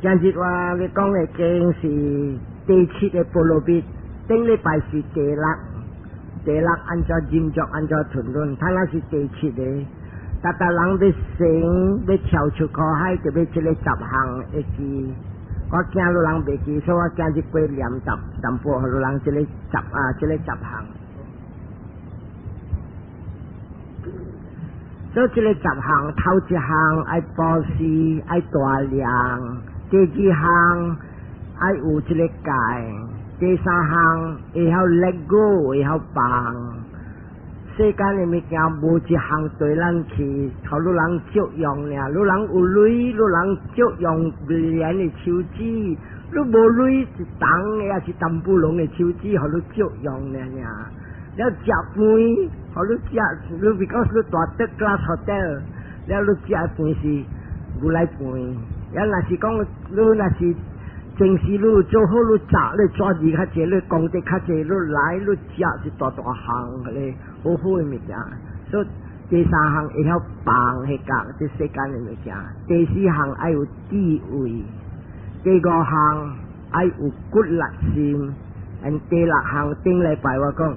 今日我欲講的經是第七个波羅蜜，頂禮拜是第六，第六按怎斟酌按怎吞論，他那是第七个。逐逐人欲成欲跳出苦海，就欲這个十項會記。我驚汝人袂記，所以我今日過念淡淡薄，予汝人這个十啊，這个十項。所以這个十項，頭一項愛布施，愛大量；第二項愛有這个戒；第三項會曉 let go，會曉放。世間的物件無一項綴咱去，予汝人借用爾。汝人有鐳，汝人借用蓮的手指；汝無鐳，是銅的，抑是淡布龍的手指，予汝借用爾爾。了食飯，予汝食，汝 because 汝蹛 third class hotel，了汝食的飯是牛奶飯。了若是講汝若是前世汝做好，汝早你做字較濟，你功德較濟，汝來汝食是大大項咧，好好的物件。所以第三項會曉放彼個這世間的物件。第四項愛有智慧，第五項愛有骨力心，and 第六項頂禮拜我講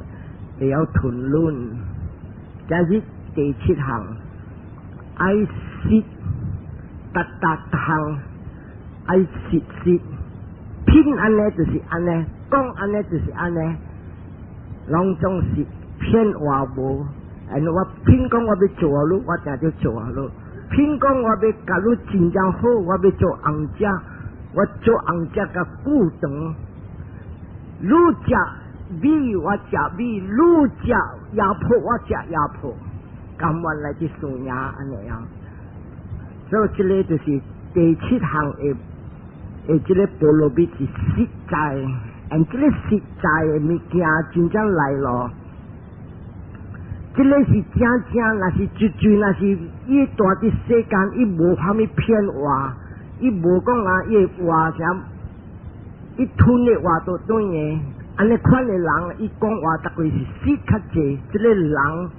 會曉吞忍。今日第七項愛實，逐逐項愛實實，騙按呢就是按呢，講按呢就是按呢，攏總是騙話無。and 我騙講我欲做予汝，我定著做予汝。騙講我欲共汝真正好，我欲做尪姐，我做尪姐較久長。汝食米，我食米；汝食鴨脯，我食鴨脯。甘願來去輸贏按呢樣。所以這个就是第七項的的這个波羅蜜是實在，and 這个實在的物件真正來咯。這个是正正，若是絕對，若是伊蹛佇世間，伊無蝦米騙話，伊無講啊，伊的話啥，伊吞的話都對的。按呢款的人，伊講話逐個是實較濟。這个人，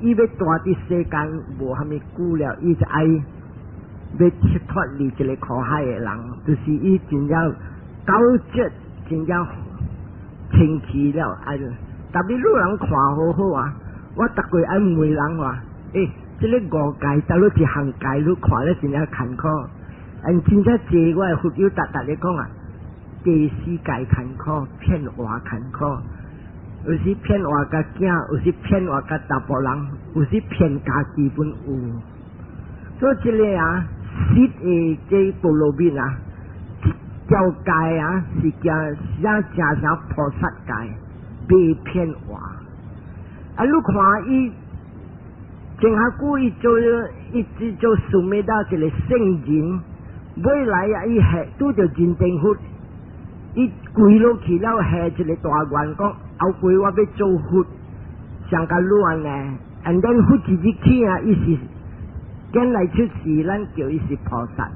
伊欲蹛佇世間無蝦米久了，伊就愛欲脫離這个苦海的人，就是伊真正高潔，真正清氣了。愛，特別汝人看好好啊！我逐個愛問人話，欸，這个五戒，佗落一項戒，汝看咧真正艱苦。and 真正濟我的佛友逐逐咧講啊，第四戒艱苦，騙話艱苦，有時騙話共囝，有時騙話共查埔人，有時騙家己本有。所以這个啊，實的這波羅蜜啊，這條戒啊，是叫啥正啥菩薩戒，袂騙話。啊！你看伊，前下久伊做伊只做蘇美達一个聖人，尾來啊，伊下拄著人定佛，伊跪落去了下一个大願，講後輩我欲做佛，像共汝按呢。and then 佛一日起啊，伊是見來出世，咱叫伊是菩薩。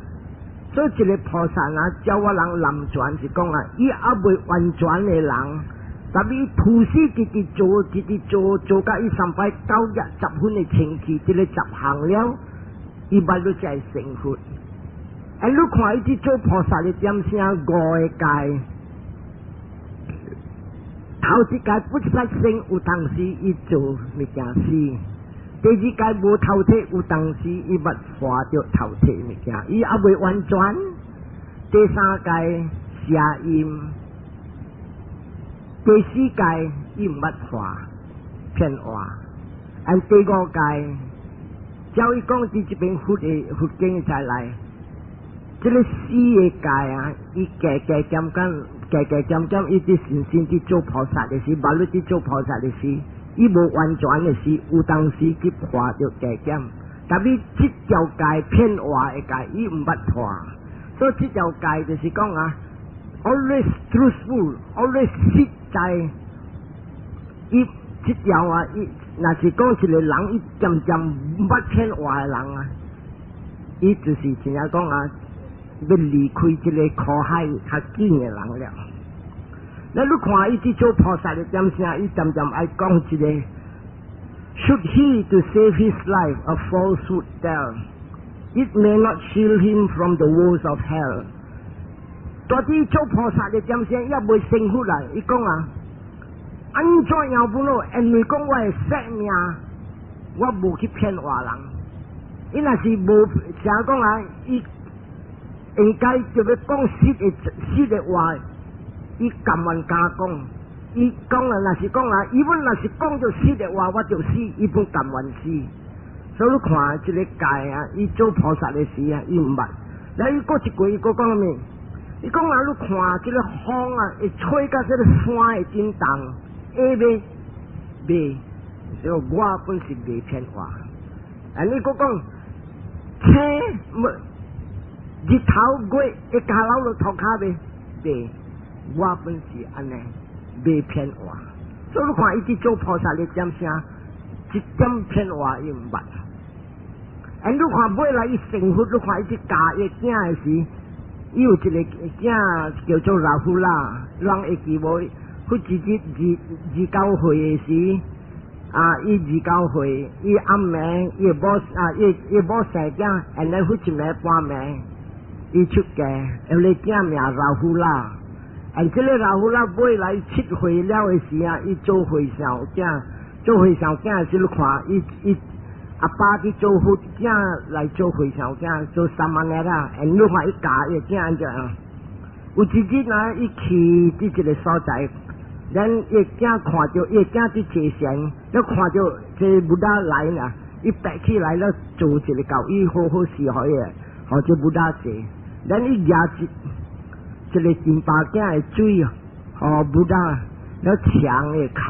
所以一个菩薩啊，照我人南傳是講啊，伊猶未完全的人。特別菩薩直直做，直直做，做到伊三擺九日十分的清氣，這个十項了，伊捌汝才會成佛。哎，你看伊佇做菩薩的點聲五个戒，頭一戒不殺生，有當時伊做物件死；第二戒無偷提，有當時伊捌破著偷提物件，伊猶未完全。第三戒邪淫。第四戒伊毋捌破騙話，and 第五戒，照伊講佇這邊佛的佛經才來，這个四个戒啊，伊加加減減，加加減減，伊佇先先佇做菩薩的時，捌汝佇做菩薩的時，伊無完全的時，有當時去破著加減，但是這條戒騙話的戒，伊毋捌破，所以這條戒就是講啊，always truthful，always 實在，伊這條啊，伊若是講一个人，伊漸漸毋捌騙話的人啊，伊就是真正講啊，欲離開這个苦海較緊的人了。那你看伊佇做菩薩的點聲，伊漸漸愛講一個，Should he to save his life a falsehood tell, it may not shield him from the woes of hell。到底做菩薩的點先，也未成佛啦。伊講啊，按怎樣本咯？因為講我的性命，我無去騙外人。伊若是無成講啊，伊應該就欲講實的話，伊甘願敢講。伊講啊，若是講啊，伊本若是講著實的話，我就死，伊本甘願死。所以你看這个戒啊，伊做菩薩的時啊，伊毋捌。來，伊閣一句，伊閣講啥物？伊講啊，你看這个風啊，會吹甲這个山會震動，會袂？袂。所以我本是袂騙話。啊，你閣講，星日頭月會跤流落塗跤袂？袂。我本是按呢，袂騙話。所以你看，伊佇做菩薩的點聲，一點騙話伊毋捌。啊，你看尾來伊成佛，你看伊佇教伊囝的時，伊有一个囝叫做 Rahula，人會記無？佛一日29歲的時，啊，伊29歲，伊暗暝伊某啊，伊某生囝，and then 佛一暝半暝，伊出家，伊个囝名 Rahula。and 這个 Rahula 尾來7歲了的時啊，伊做和尚囝，做和尚囝時，你看伊伊阿爸去做佛囝來做和尚囝，做 samanera，and 你看伊教伊囝按怎樣？有一日啊，伊去佇一个所在，咱伊囝看著伊囝佇坐禪，你看著這 Buddha 來啦，伊爬起來了，做一个交椅好好侍予伊，予這 Buddha 坐。咱伊舉一一个金巴囝的水，予 Buddha 了戕伊跤，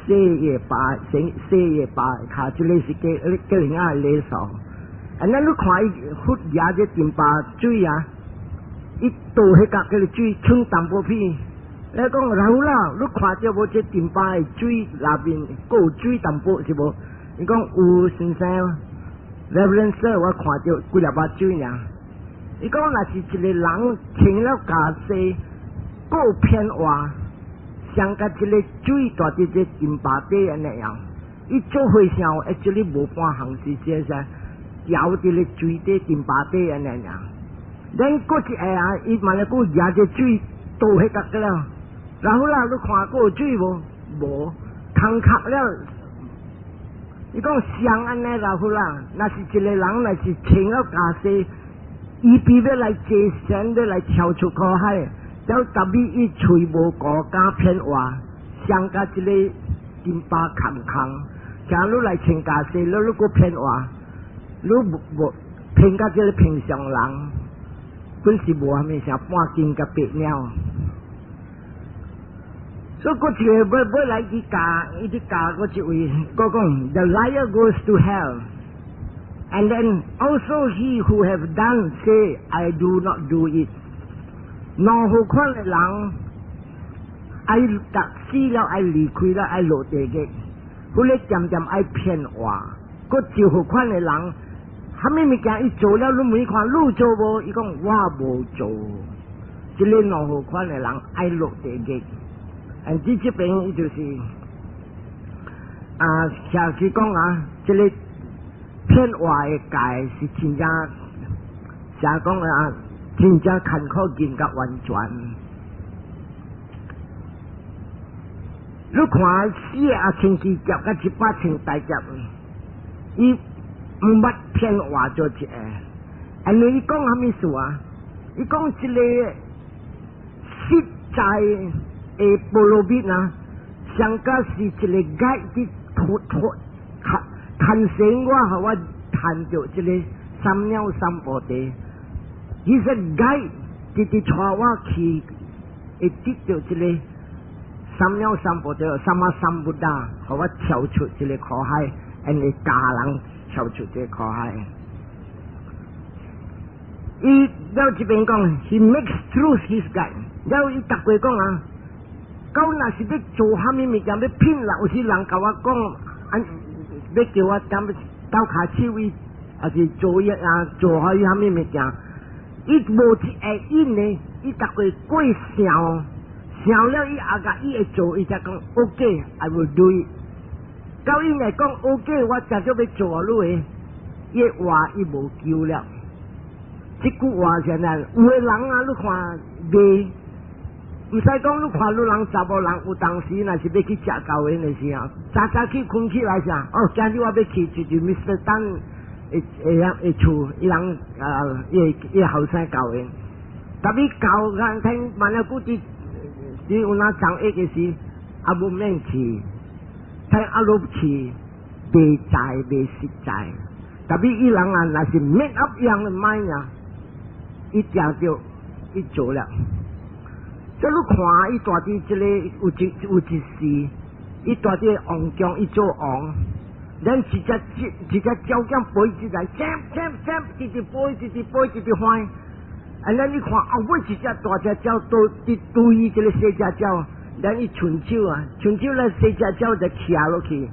洗伊爸，洗洗伊爸跤，這个是叫叫人家禮數。啊，咱你看伊佛舉這金巴水啊，伊倒彼角叫做水沖淡薄片。你講 Rahula，你看著無這金巴的水內面，閣有水淡薄是無？伊講有先生，Reverend Sir，我看著幾粒仔水爾。伊講若是一個人穿了袈裟，閣有騙話，像佮一个水蹛佇這金巴底按呢樣。伊做和尚，actually 無半項是這啥，澆佇咧水底金巴底按呢樣。咱閣一下啊，伊嘛咧閣舉這水倒彼角了。Rahula，你看閣有水無？無，空殼了。伊講像按呢 Rahula，若是一个人，若是穿了袈裟，伊比欲來坐禪，欲來跳出苦海，了特別伊喙無顧敢騙話，像佮一个金巴空空。像你來穿袈裟，你如果騙話，你無無騙佮這个平常人，本是無蝦米啥半斤佮白鳥。所以閣一个欲欲來去教，伊去教閣一位，閣講：The liar goes to hell, and then also he who have done say I do not do it。兩號款的人，愛逐死了愛離開了愛落地獄，彼个漸漸愛騙話。閣一號款的人，蝦米物件伊做了，你問伊看你做無？伊講我無做。這个兩號款的人愛落地獄。and 這這邊伊就是啊，下去講啊，這个騙話的戒是真正，誠講啊，真正艱苦嚴格完全。你看四个阿僧祇劫佮100千大劫，伊毋捌騙話做一个。因為伊講蝦米事啊？伊講這个實在的波羅蜜啊，上加是一個 guide 佇拖拖牽繩我，予我趁著這个三藐三菩提。伊說 guide 直直帶我去，會得著這个三藐三菩提，samma sambuddha，予我跳出這个苦海，因為教人跳出這个苦海。伊了這邊講，He makes truth his guide。了伊逐過講啊。到若是欲做蝦米物件，欲騙人，有時人共我講，按欲叫我踮鬥跤手伊，抑是做嘢啊，做好伊蝦米物件，伊無一下應呢，伊逐過過想，想了伊後個伊會做，伊才講 OK，I will do it。到伊會講 OK，我誠少欲做你的，伊話伊無救了。這句話是按呢，有的人啊，你看，袂。毋使講，你看你人查某人有當時若是欲去食豆圓的時候，早早去睏起來時，哦，今日我欲去就是 Mr. Tan 會會會厝，伊人啊，伊伊後生豆圓，特別舊間聽萬了古佇佇有那長一的時，啊無免去，聽啊落去，袂在袂實在，特別伊人啊，若是 make up 樣的 mind 啊，伊定著伊做了。這你看，伊蹛佇這个有一時，伊蹛佇王宮，伊做王，咱一隻一隻鳥仔飛起來，jump jump jump，直直飛，直直飛，直直飛。啊，咱你看後尾一隻大隻鳥都佇對這个細隻鳥，咱伊伸手啊，伸手咧細隻鳥就徛落去，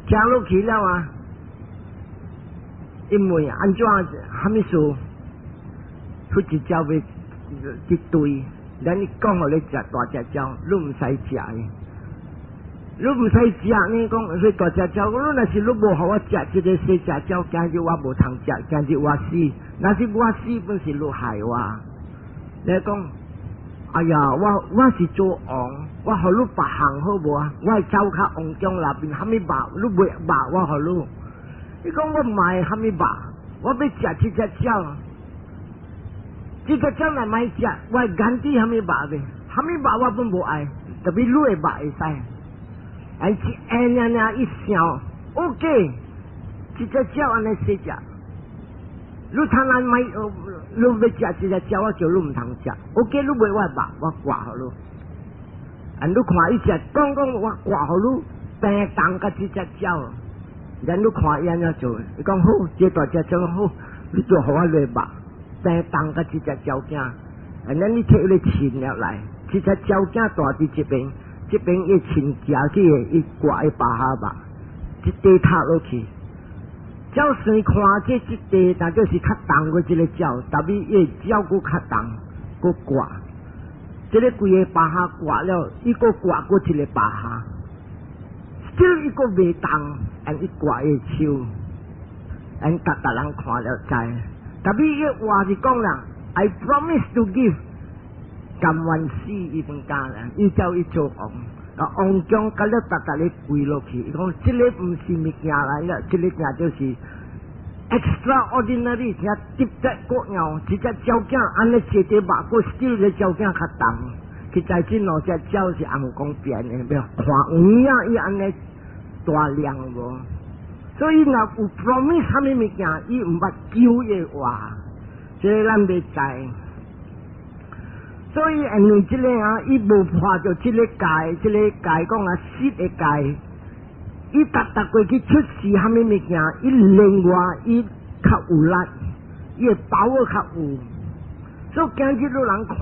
徛落去了啊，因為按怎蝦米事？彼隻鳥欲佇對。咱你講予你食大隻鳥，你毋使食伊，你毋使食呢？講彼大隻鳥，你若是你無予我食這个細隻鳥，今日我無通食，今日我死。若是我死，本是你害我。你講，哎呀，我是做王，我予你別項好無啊？我會走較王宮內邊，蝦米肉你袂肉我予你。你講我毋愛蝦米肉，我欲食這隻鳥。這個鳥若莫食，我會眼底蝦米肉咧？蝦米肉我本無愛，特別你的肉會使。哎，一下爾爾一想，OK，這隻鳥按呢細隻，你通咱莫，你欲食這隻鳥，我叫你毋通食。OK，你袂我肉，我掛予你。啊，你看伊食，講講我掛予你，平重佮這隻鳥。然你看伊按怎做？伊講好，這大隻鳥好，你就予我的肉。平重佮這隻鳥囝，啊，咱你提個琴了來，這隻鳥囝蹛佇這邊，這邊伊琴夾起來，伊掛伊巴哈肉，一塊塌落去。鳥生看這這塊，但就是較重過這个鳥，特別伊鳥閣較重，閣掛。這个規个巴哈掛了，伊閣掛過一个巴哈，這伊閣袂動，按伊掛伊手，按逐逐人看了知。特別伊話是講啦，I promise to give，甘願死伊本敢啦，伊叫伊做王，啊王宮甲了逐逐咧跪落去，伊講這个毋是物件來了，這个件就是 extraordinary，聽特別過樣，一隻鳥仔按呢坐佇肉，閣 still 個鳥仔較重，實在這兩隻鳥是尪公變的，欲看有影伊按呢大量無？所以若有 promise 啥物物件，伊毋捌求伊話，這个咱袂知。所以因為這个啊，伊無破著這个戒，這个戒講啊，失的戒，伊逐逐過去出事啥物物件，伊另外伊較有力，伊的把握較有。所以今日你人看，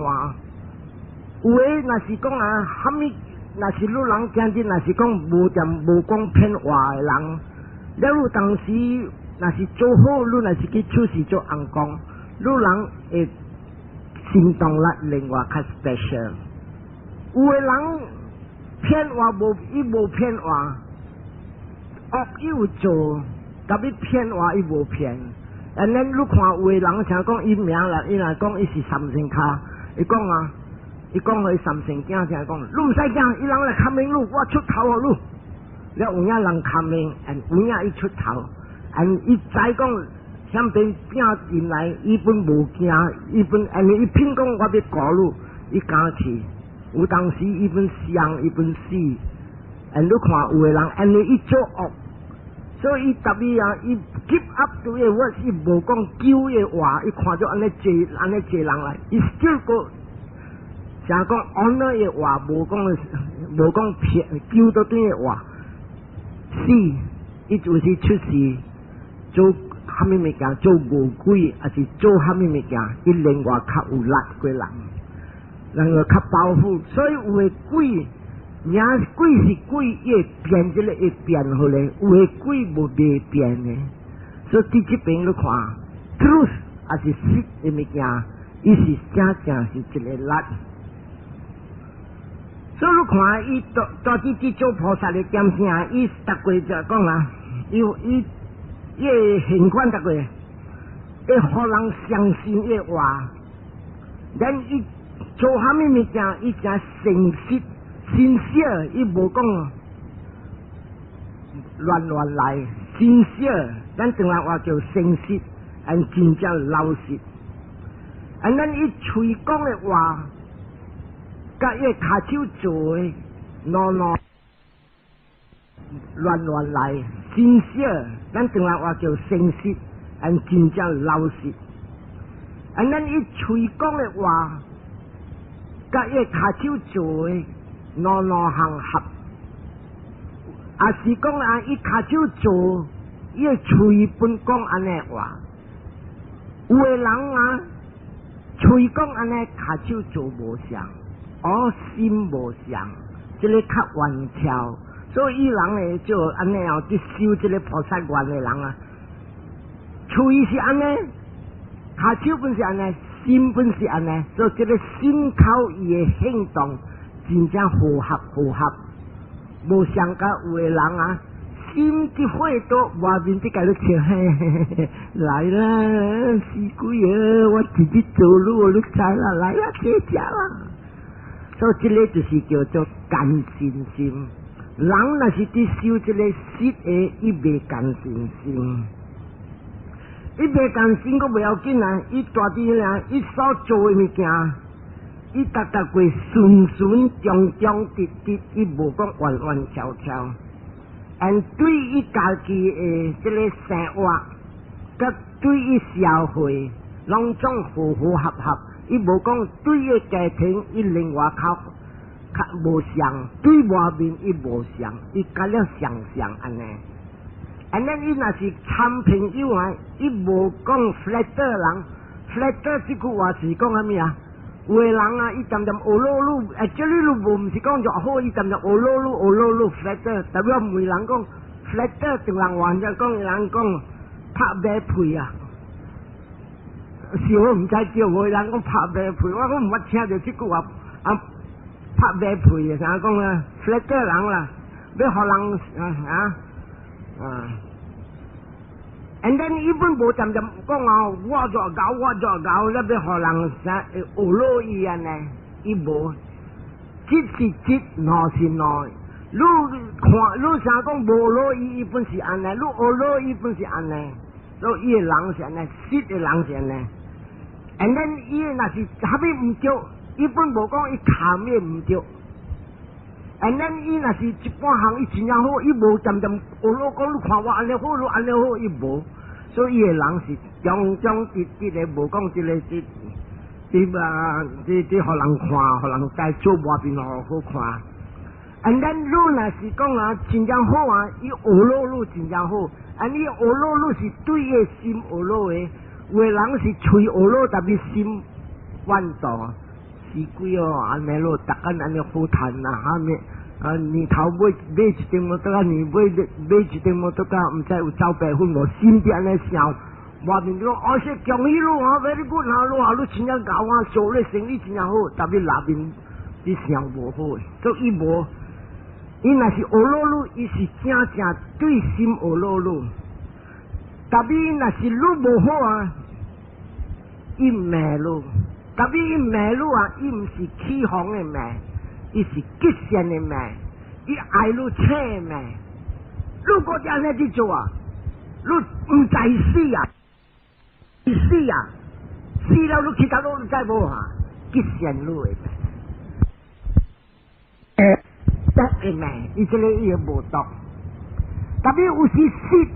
有的若是講啊，啥物，若是你人今日若是講無踮無講騙話的人，了有當時若是做好，你若是去出事做尪公，你人會行動力另外較 special。有的人騙話無，伊無騙話，惡伊有做，特別騙話伊無騙。And then 你看有的人像講伊名啦，伊若講伊是三牲跤，伊講啊，伊講予三牲囝聽講，你毋使驚，伊人來砍命你，我出頭予你。了有影人砍命，and 有影伊出頭，and 伊知講向邊拼進來，伊本無驚，伊本 and 伊偏講我欲顧你，伊敢去。有當時伊本傷，伊本死，and 你看有的人，and 伊做惡，所以伊特別啊，伊 keep up to 伊我是無講求的話，伊看著按呢濟按呢濟人來，伊 still 閣像講 honor 的話，無講無講騙求到對的話，死，伊就是出事做蝦米物件，做餓鬼，抑是做蝦米物件，伊另外較有力過人，人個較保護，所以有的鬼，名鬼是鬼，伊會變這个會變彼个，有的鬼無袂變的。所以佇這邊你看，truth 抑是實的物件，伊是真正是一个力。所以你看，伊到到底佇做菩薩的點聲，伊逐過就講啊，伊伊伊會現款逐過，會予人相信伊的話，咱伊做啥物物件，伊誠誠實、sincere，伊無講亂亂來，sincere，咱唐人話叫誠實，and 真正老實。And 咱伊喙講的話，佮伊跤手做的，喏喏亂亂來，sincere，咱唐人話叫誠實，and 真正老實。And 咱伊喙講的話，佮伊跤手做的，喏喏項合。也是講啊，伊跤手做，伊的喙本講按呢話。有的人啊，喙講按呢，跤手做無相，哦，心無相，這个較冤巧。所以伊人會做按呢哦，佇修這个菩薩願的人啊，喙是按呢，跤手本是按呢，心本是按呢，所以這个心口伊的行動真正和合和合，無相佮有的人啊，心佇火多，外面佇共你笑，嘿嘿嘿，來啦，死鬼啊！我直直做路，你知啦，來啦，坐食啦。所以這个就是叫做奸信心。人若是佇修這个實的，伊袂奸信心，伊袂奸信，閣袂要緊啊！伊蹛佇遐，伊所做的物件，伊逐逐過順順中中直直，伊無講彎彎翹翹。And 對伊家己的這个生活，佮對伊社會，攏總和和合合。伊無講對伊家庭，伊另外較較無相，對外面伊無相，伊佮了相相按呢。按呢，伊若是參朋友啊，伊無講 flatter 人，flatter 這句話是講啥物啊？有的人啊，伊恬恬學魯魯，這裡你無毋是講就好，伊恬恬學魯魯學魯魯 flatter，特別問人講 flatter，唐人話者講人講拍馬屁啊。是我毋知對無人講拍馬屁，我講毋捌聽著這句話啊，拍馬屁的啥講啊？flatter 人啦，欲予人啊啊啊！And then 伊本無恬恬講啊，我做𠢕，我做𠢕，咧欲予人啥學落伊按呢？伊無，一是一，兩是兩。你看，你啥講無落伊，伊本是按呢；你學落伊本是按呢。所以伊的人是按呢，實的人是按呢。And then 伊若是啥物毋對，伊本無講伊談的毋對。And then 伊若是一半項伊真正好，伊無恬恬學落講，你看我按呢好，你按呢好，伊無。所以伊的人是中中直直的，無講這个這這啊，這這予人看，予人知做外面好好看。And then 你若是講啊，真正好啊，伊學落你真正好，啊你學落你是對伊的心學落的，有的人是喙學落，但是心怨妒，死鬼哦，按呢咯，逐工按呢好趁啊，啥物啊，年頭買買一頂摩托仔，年尾買一頂摩托仔，毋知有走白粉無，心佇按呢想，外面講哦，說恭喜你啊，very good 啊，你啊，你真正𠢕啊，做咧生意真正好，但是內面你想無好，所以伊無。伊若是學落你，伊是正正對心學落你。但是若是你無好啊，伊罵你。但是伊罵你啊，伊毋是起哄的罵，伊是極善的罵，伊愛你請罵。如果按呢去做啊，你毋知死啊，死啊，死了你去佗落你知無哈？極善你的罵。毒的罵，伊這个伊會無毒。特別有時實，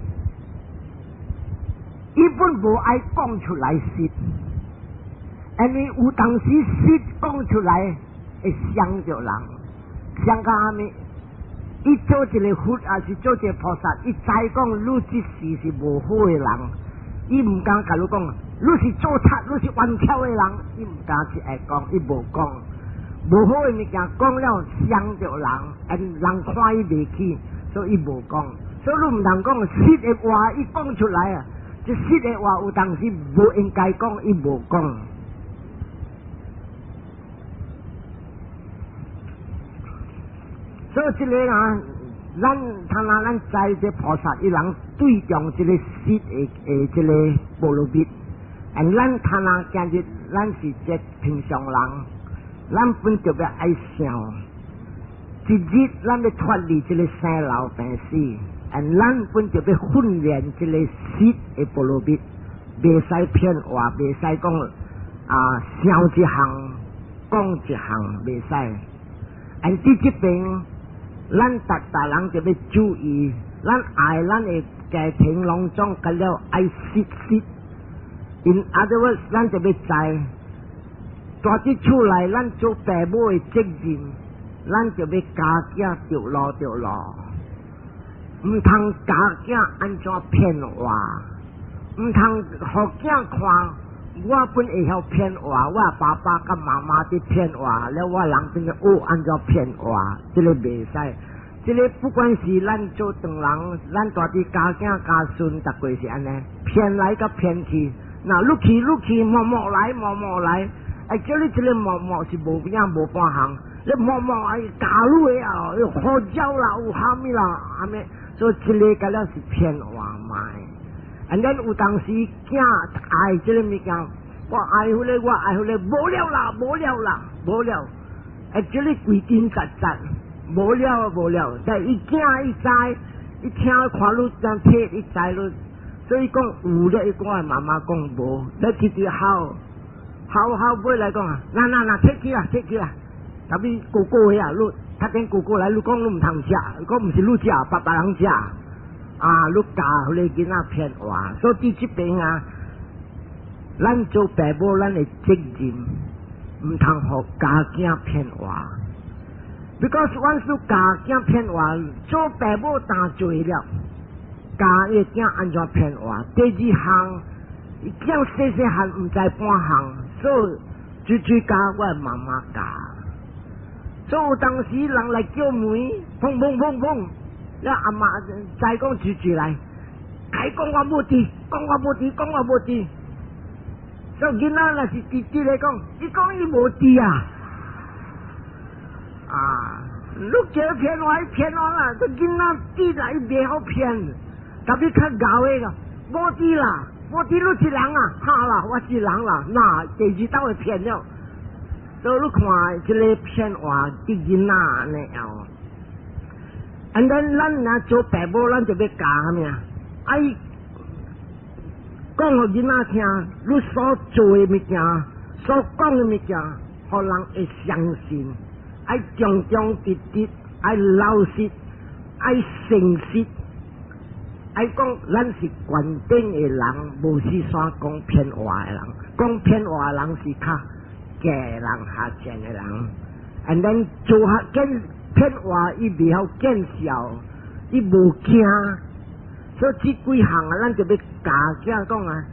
伊本無愛講出來實，因為有當時實講出來會傷著人，傷到啥物？伊做一个佛，抑是做一个菩薩，伊知講你這世是無好的人，伊毋敢共你講，你是做賊，你是冤巧的人，伊毋敢去愛講，伊無講。無好的物件講了傷著人，人看伊袂起，所以伊無講。所以你毋通講實的話，伊講出來啊，這實的話有當時無應該講，伊無講。所以這个啊，咱他若咱知這菩薩，伊人對中這个實的的這个波羅蜜，and 咱他若今日咱是這平常人。咱本就欲愛想，一日咱欲脫離這个生老病死，and 咱本就欲訓練這个實的波羅蜜，袂使騙話，袂使講啊想一項講一項，袂使。and 佇這邊，咱逐逐人就欲注意，咱愛咱的家庭攏總佮了愛實實。In other words，咱就欲知，蹛佇厝內，咱做爸母的責任，咱就欲教囝著路著路，毋通教囝按怎騙話，毋通予囝看，我本會曉騙話，我爸爸佮媽媽佇騙話，了我人變做學按怎騙話，這个袂使。這个不管是咱做丈人，咱蹛佇教囝教孫，逐個是按呢，騙來佮騙去。若愈去愈去，摸摸來摸摸來，哎，叫你這个摸摸是無影無半項，你摸摸愛教你的啊，有胡椒啦，有蝦米啦，蝦米，所以這个佮了是騙話賣。and then 有當時囝愛這个物件，我愛彼个，我愛彼个，無了啦，無了啦，無了。哎，這个規真實實，無了無了，但伊囝伊知，伊聽看你這樣提，伊知你。所以講有了，伊講我媽媽講無，你直直哭，哭哭尾來講啊，嗱嗱嗱，提起啦，提起啦，特別哥哥遐，你他等哥哥來，你講你毋通食，講毋是你食，別別人食，啊，你教彼个囡仔騙話，所以佇這邊啊，咱做爸母，咱的責任，毋通予教囝騙話，because once 你教囝騙話，做爸母擔罪了。教伊囝按怎騙話，第二項，伊囝細細漢毋知半項，所以最最教我媽媽教。所以有當時人來叫門，砰砰砰砰，了阿媽再講追追來，該講我無佇，講我無佇，講我無佇。所以囡仔若是直直來講，伊講伊無佇啊，啊，你叫騙我，伊騙我啦，這囡仔佇來伊袂曉騙。特別較𠢕的個，無佇啦，無佇你一人啊，哈啦，我一人啦，那第二道會騙了。所以你看這个騙話佇囡仔按呢哦。and then 咱若做爸母，咱就欲教啥物啊？愛講予囡仔聽，你所做的物件，所講的物件，予人會相信，愛忠忠直直，愛老實，愛誠實。愛講咱是懸頂的人，無是煞講騙話的人。講騙話的人是較假人、較賤的人。and then 做下見騙話，伊袂曉見笑，伊無驚。所以這幾項啊，咱就欲教囝講啊，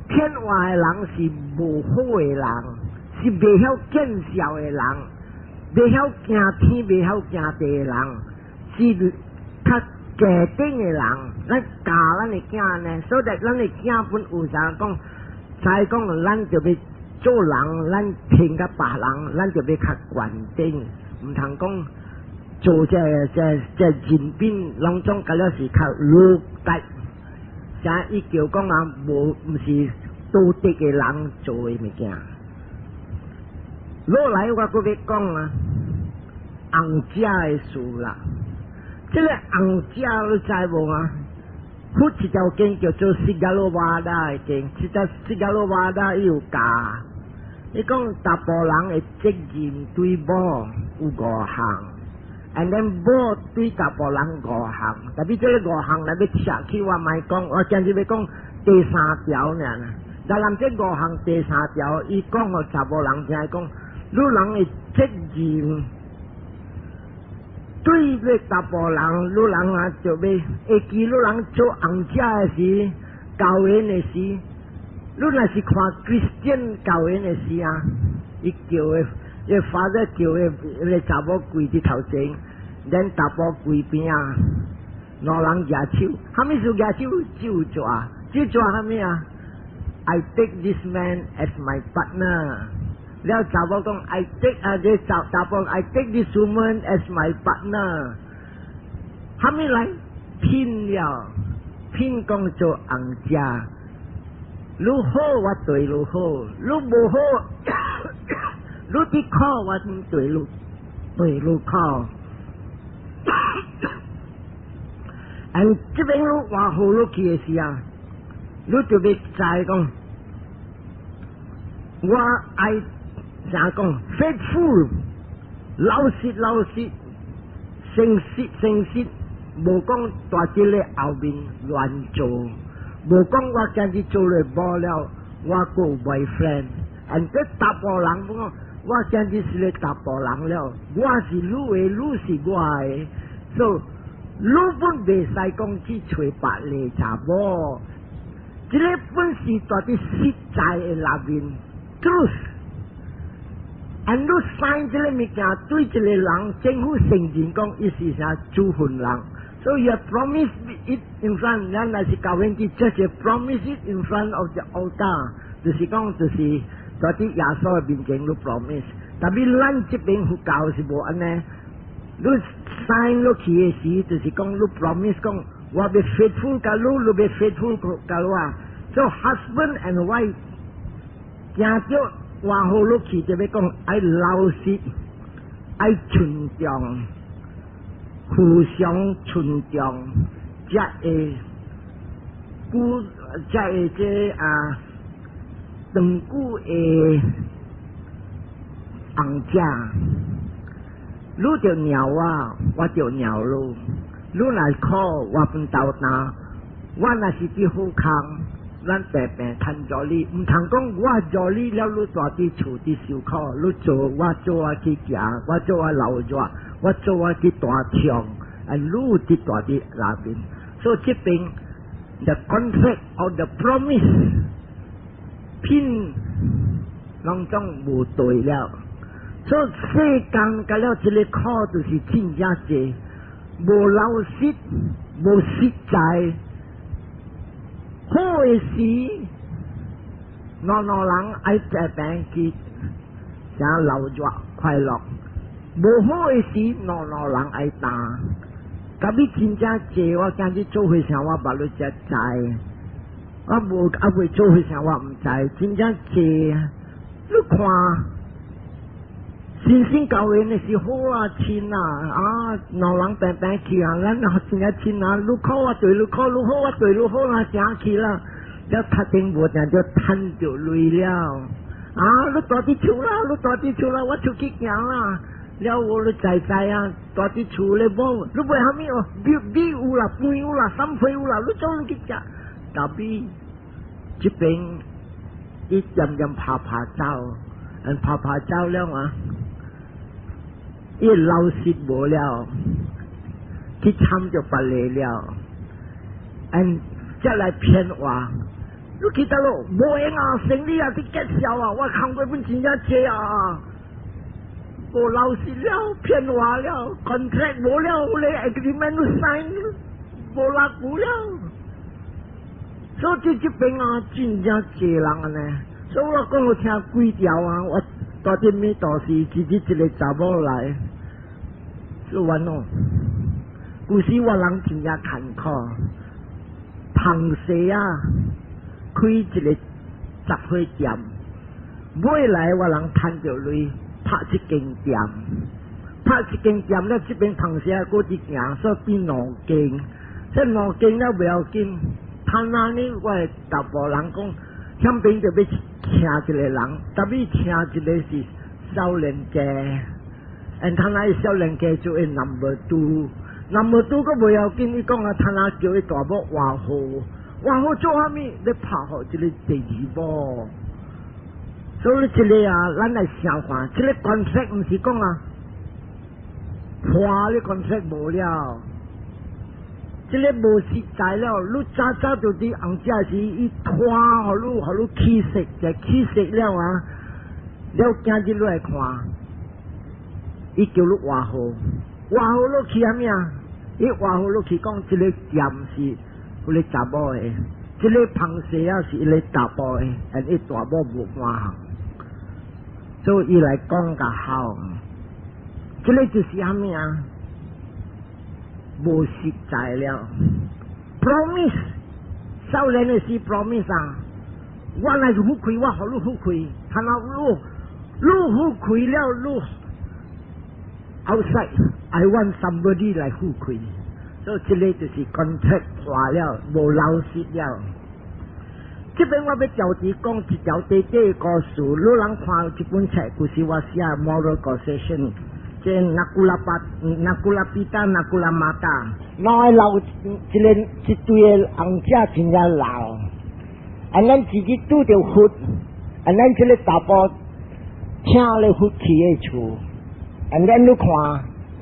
騙話的人是無好的人，是袂曉見笑的人，袂曉驚天、袂曉驚地的人，是較低等的人。咱教咱的囝呢，所以咱的囝本有啥講，知講咱就欲做人，咱聽佮別人，咱就欲較懸頂，毋通講做這這這人品攏總佮了是較 low 級，啥伊叫講啊，無毋是道德的人做的物件。落來我閣欲講啊，尪姐的事啦。這个尪姐你知無啊？佛一條經叫做釋迦羅瓦達的經，這個釋迦羅瓦達伊有教，伊講查埔人的責任對某有五項，and then 某對查埔人五項，特別這个五項來欲拆去，我莫講，我今日欲講第三條爾。但人這五項第三條，伊講予查埔人聽，講女人的責任。對個查埔人，女人啊就欲會記女人做尪姐的時，交緣的時，你若是看 Christian 交緣的時啊，伊叫的，伊 father 叫的，彼個查某跪佇頭前，咱查埔跪邊仔，兩人舉手，啥物事舉手？手紙，手紙啥物啊？I take this man as my partner。了查某講，I take 啊，這查查埔，I take this woman as my partner。啥物來聘了？聘講做尪姐，愈好我對愈好，愈無好，愈你佇苦，我綴你，綴你苦。And 這邊你換號落去的時啊，你就欲知講，我愛啥講，faithful，老實老實，誠實誠實，無講蹛佇咧後面亂做，無講我今日做了某了，我閣有 boyfriend，and 這查埔人講，我今日是咧查埔人了，我是你的，你是我的，so 你本袂使講去揣別个查某，這个本是蹛佇實在的內面，truth。And 你 sign 這个物件對一個人，政府承認講伊是啥主份人，所以 you promise it in front，咱若是教會去 church promise it in front of the altar，就是講就是蹛佇耶穌的面前你 promise。tapi 咱這邊佛教是無按呢。你 sign 落去的時，就是講你 promise 講我欲 faithful 共你，你欲 faithful 共我。So husband and wife 行著換號落去，就欲講愛老實，愛尊重，互相尊重，才會久，才會這啊長久的紅者。你著鳥我，我著鳥你。你若苦，我分頭擔。我若是佇好康，咱平平趁助你，毋通講我助你了，你蹛佇厝佇受苦。你做我做我去行，我做我流熱，我做我去大痛，啊，你佇蹛佇內面。所以這邊 the contract or the promise 品攏總無對了。所以世間甲了這个苦就是真正濟，無老實，無實在，好的時，兩兩人愛平平去啥流熱快樂；無好的時，兩兩人愛擔。佮你真正濟，我今日做伙啥，我捌你才知。我無猶未做伙啥，我毋知。真正濟，你看。新生教會那是好啊，親啊，啊，兩人平平去啊，咱真正親啊，你苦我綴你苦，你好我綴你好啦，行去啦，了讀頂無定就趁著鐳了，啊，你蹛佇厝啦，你蹛佇厝啦，我出去行啦，了我你知知啊，蹛佇厝咧無，你買啥物哦？米米有啦，飯有啦，三批有啦，你走你去食，tapi 這邊伊漸漸拍拍走，嗯，拍拍走了啊。伊老實無了，去參著別个了，嗯，才來騙我。你記得咯，無閒啊，生理啊，去結銷啊，我工課本真正濟啊，無老實了，騙我了，contract 無了，你 agreement sign 無偌久了，所以這邊啊，真正濟人按呢，所以我講我聽幾條啊，我。到底咩道是自己一个查某來，做完咯。古時我人真正艱苦，旁西啊開一个雜貨店，尾來我人趁著鐳拍一間店，拍一間店了，這邊旁西啊閣佇行，所以變兩間，這兩間了袂要緊，趁啊呢，我的查埔人講，遐邊就欲請一個人，tapi 請一個是少年家，and 他那少年家做 number two，number two 閣袂要緊，伊講啊，他那叫伊大某換號，換號做啥物？咧拍予這个第二某。所以這个啊，咱來想看，這个 contract 毋是講啊，破咧 contract 無了，這个無實在了。你早早就佇紅食時，伊拖予你，予你起勢，就起勢了啊！了今日你來看，伊叫你換號，換號落去啥物啊？伊換號落去講，這个店是彼个查某的，這个芳西仔是伊个查埔的，and 伊大某無換項，所以伊來講較好。這个就是啥物啊？無實在了。Promise，少年的時 promise 啊，我若是富貴，我予你富貴，他若你你富貴了，你 outside，I want somebody 來富貴，所以這個就是 contract 破了，無老實了。這邊我欲調佇講一條短短的故事，你人看這本冊，就是我寫 moral causation，這 Nakulapita、Nakulamata，兩个老一个一對的翁仔真正老，啊，咱自己拄著佛，啊，咱這个查埔請咧佛去的厝，啊，咱你看，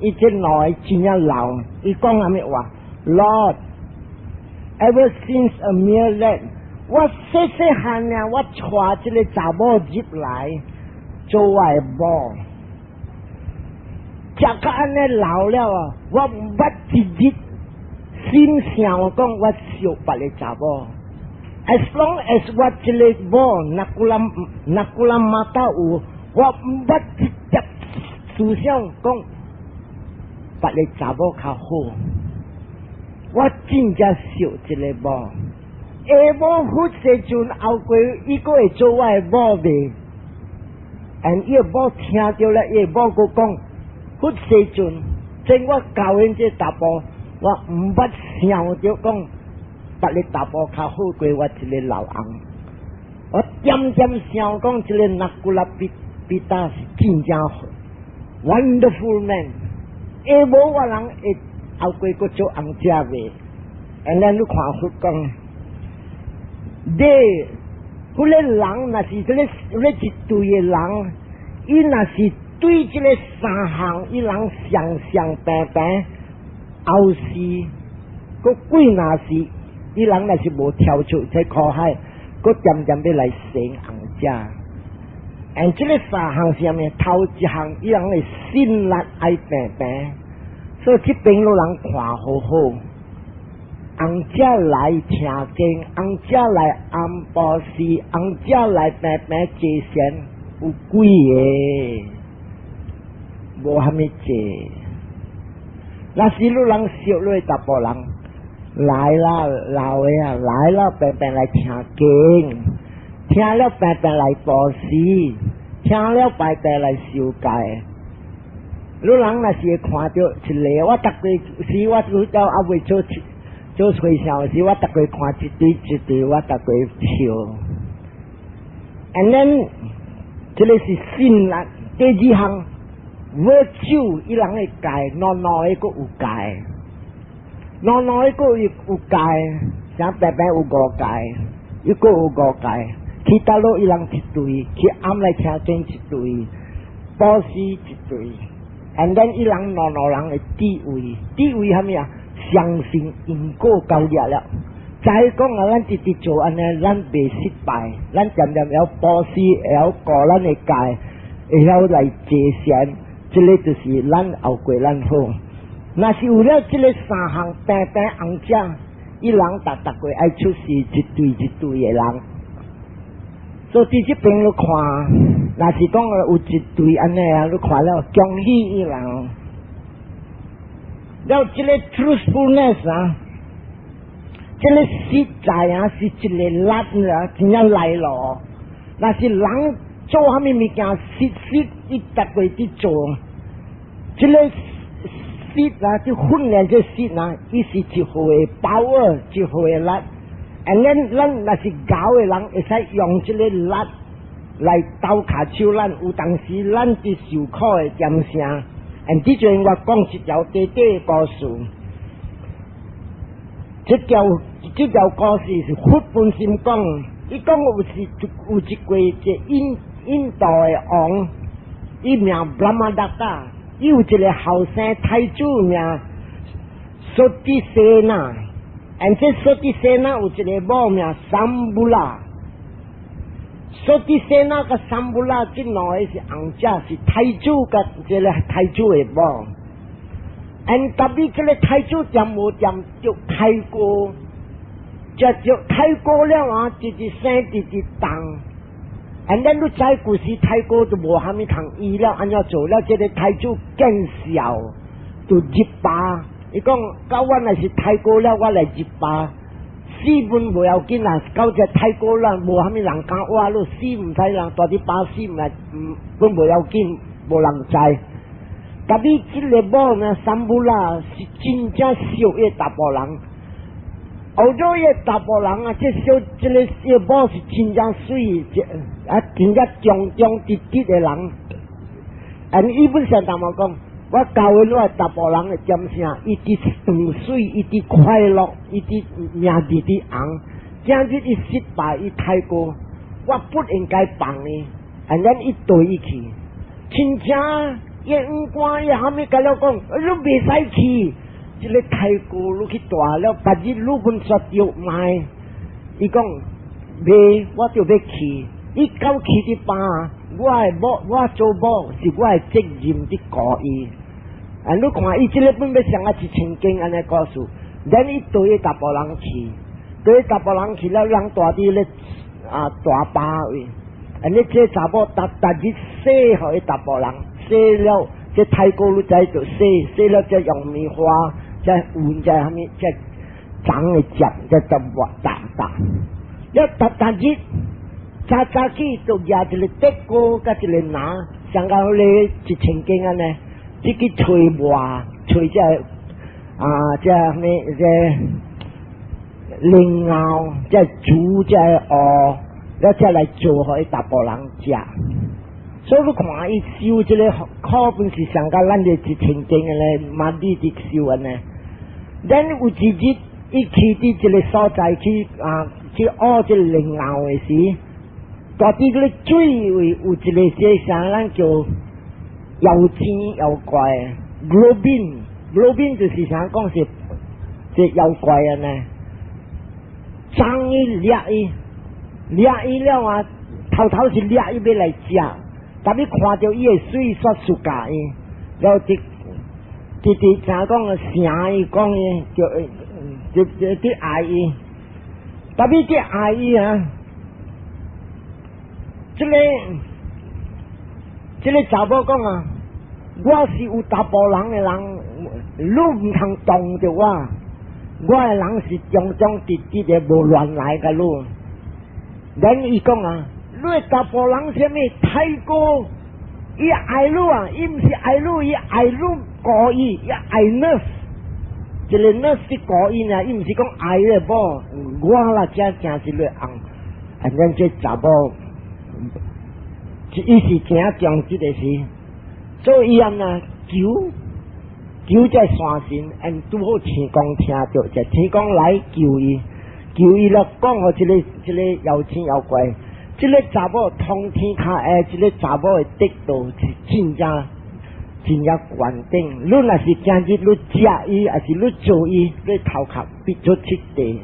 伊這兩个真正老，伊講啥物話？Lord，ever since a mere lad。我細細漢啊，我娶這个查某入來做我的某，食到按呢老了啊，我毋捌一日心想講我惜別个查某。As long as 我這个某 Nakulamata 有，我毋捌一點思想講別个查某較好。我真正惜這个某。下某佛時陣後過，伊閣會做我的某未？And 伊的某聽著了，伊的某閣講佛世尊，正我教𪜶這查埔，我毋捌想著講別个查埔較好過我這个老翁。我點點想講這个 Nakulapita 是真正 wonderful man。下某我人會後過閣做翁仔未？And 咱你看佛講。你，彼个人若是這个，彼一對的人，伊若是對這个三項，伊人相相平平，後世，閣幾若是，伊人若是無跳出這苦海，閣漸漸欲來成翁仔。And 這个三項是啥物？頭一項，伊人的信力愛平平，所以這邊攏人看好好。翁仔來聽經，翁仔來按布施，翁仔來平平坐禪，有幾个？無蝦米濟。若是你人惜你查埔人來啦，老的啊來啦，平平來聽經，聽了平平來布施，聽了平平來受戒。你人若是會看著一个，我逐個時我拄到猶未做做和尚時，我逐個看一對一對，我逐個笑。And then 這个是信力，第二項 virtue，伊人的戒，兩兩个閣有戒，兩兩个閣有有戒，像白白有五戒，伊閣有五戒。去倒落伊人一對，去暗來聽經一對，布施一對。And then 伊人兩兩人的智慧，智慧蝦米啊？相信因果交業了。再講啊，咱直直做按呢，咱袂失敗，咱漸漸會曉布施，會曉顧咱的戒，會曉來坐禪，這个就是咱後過咱好。若是有了這个三項平平翁仔，伊人逐逐個愛出世一對一對的人。所以佇這邊你看，若是講有一對按呢啊，你看了恭喜伊人。了這个 truthfulness 啊，這个實在啊是一個力啊，真正來咯。若是人做蝦米物件，實實伊逐個佇做，這个實啊，就訓練這實啊，伊是一回 power，一回力。And then 咱若是𠢕的人，會使用這个力來鬥跤手咱，有當時咱佇受苦的點聲。And 這陣我講一條短短的故事，這條故事是佛本身講，伊講有是有一個這印度的王，伊名 Brahmadatta，伊有一個後生太子名 Sotisena，and 這 Sotisena 有一個某名 Sambula。Sotisena 佮 Sambula 這兩个是翁仔，是太子佮這个太子的某。And 特別這个太子恬無恬就太過，食著太過了啊，直直生直直重。And 咱你知舊時太過就無蝦米通醫了，按怎做了？這个太子見笑，就入巴。伊講，佮我若是太過了，我來入巴，死本無要緊啦，到這泰國人無啥物人敢話你死毋知人蹛佇巴死毋來，本無要緊，無人知。但是這个某呢，三不啦是真正惜伊查埔人。後咗伊查埔人啊，這小這个這某是真正媠，啊真正忠忠直直的人。啊，伊本身淡薄講，我教伊我查埔人的點啥，伊直長媠，伊直快樂，伊直名字直紅。今日伊失敗，伊太過，我不應該放伊。啊，咱伊對伊去，親像伊五官伊蝦米甲了講，你袂使去。這个太過你去蹛了，別日你本煞著賣。伊講，袂，我就欲去。伊到去佇巴，我的某，我做某是我的責任佇顧伊。啊，你看伊這个本欲上啊一千經按呢故事，咱伊對伊查埔人去，對查埔人去了，人蹛佇咧啊大巴位。啊，你這查某逐逐日洗予伊查埔人，洗了這泰國你知就洗，洗了再用棉花，再換再蝦米，再長的接，再揼抹打打，一逐逐日。早早起就舉一个竹篙佮一个籃，上到彼个一千間按呢，這去揣磨，揣這啊，這啥物這靈藕，這煮這芋，了才來做予伊查埔人食。所以你看伊修這个苦本是上較咱的一千間的咧，嘛你佇修按呢。咱有一日伊去佇一个所在去啊，去學這个靈藕的時。蹛佇个水位有一个這啥，咱叫妖精妖怪，goblin，goblin 就是啥講是這妖怪啊呢？張伊掠伊，掠伊了啊，頭頭是掠伊欲來食，但伊看著伊的媠，煞 suka 伊，了後佇佇佇啥講疼伊講伊，就就就佇愛伊，但伊佇愛伊啊。這个這个查某講啊，我是有查埔人的人，你毋通動著我，我的人是忠忠直直的，無亂來共你。咱伊講啊，你的查埔人啥物太過，伊愛你啊，伊毋是愛你，伊愛你顧伊，伊愛 nurse，一个 nurse 去顧伊呢，伊毋是講愛你某，我啦才正是你翁，啊，咱這查某。伊是誠重這个事，所以伊按啊求求這山神，𪜶拄好天公聽著，就天公來救伊，救伊了，講予這个這个妖精妖怪，這个查某通天跤下，這个查某的得道是真正真正懸頂。你若是今日你食伊，抑是你做伊，你頭殼必做七地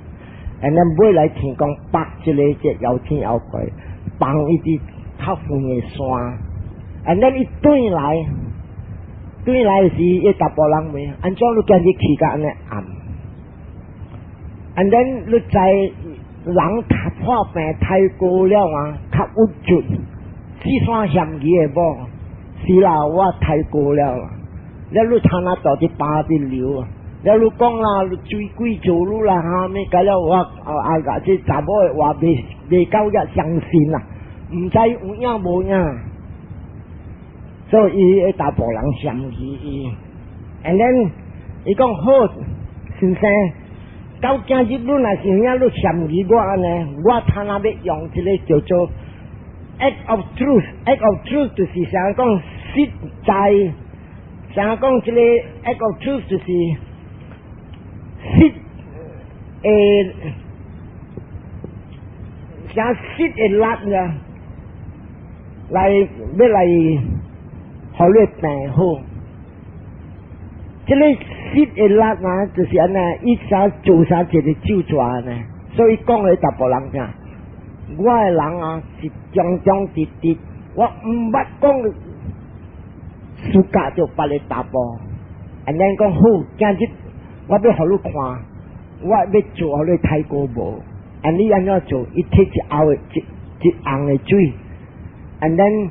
，and then 尾來天公縛這个這妖精妖怪，放伊佇較遠的山，and then 伊轉來，轉來時，伊查埔人問：按怎你今日去甲按呢暗？And then 你知人破病太過了啊，較鬱卒，四山嫌伊的某，是啦，我太過了。了你參那蹛佇巴佇流，了你講啦，你水鬼做你啦，哈物，甲了我啊啊，這查某的話袂袂夠遐相信啦。毋知有影無影，所以伊查埔人嫌棄伊。And then 伊講好，先生，到今日你若是有影你嫌棄我按呢，我他若欲用這个叫做 act of truth，act of truth 就是啥講實在，啥講這个 act of truth 就是實的，啥實的力啊。來欲來，予你病好。這个實的力啊，就是按呢，伊啥做啥一个咒咒呢。所以講予查埔人聽，我的人啊是忠忠直直，我毋捌講 suka 著別个查埔。And then 講好，今日我欲予你看，我欲做予你太過無。And 你按怎做？伊提一甌的一一甕的水。And then